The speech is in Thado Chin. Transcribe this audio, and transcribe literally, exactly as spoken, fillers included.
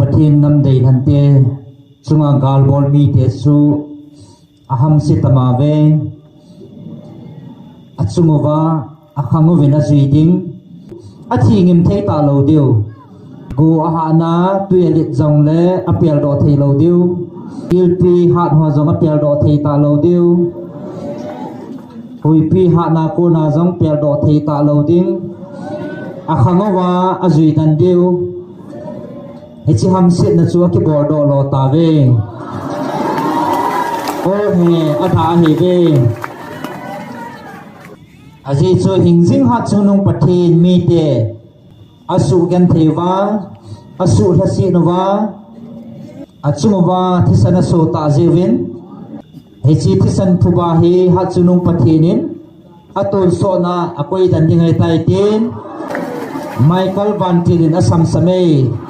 Pathen namdei lhante chunga galbol mite chu ahamse tamave. Achunguva akhang uvin ajui ding. Athi ngim thei talou diu. Go ahahna tui alet jongle apeldoh thei lou diu. Ilpi hat ho jong apeldoh thei talou diu. Huipi hatna kona jong peldoh thei talou ding. Akhang uva ajui dan diu. Hiche hamsetna chu akiboldoh lou tave. O he, athah ahive. Ajeh chu hingjing hatchungnung Pathen mite asuhgenthei uva, asuhlhaset uva, achunguva thisan aso tah jeh uvin, hiche thisan phuba hi hatchungnung Pathen in atonsotna akoidan ding ahitai tin Michael Vantil in asamsam e.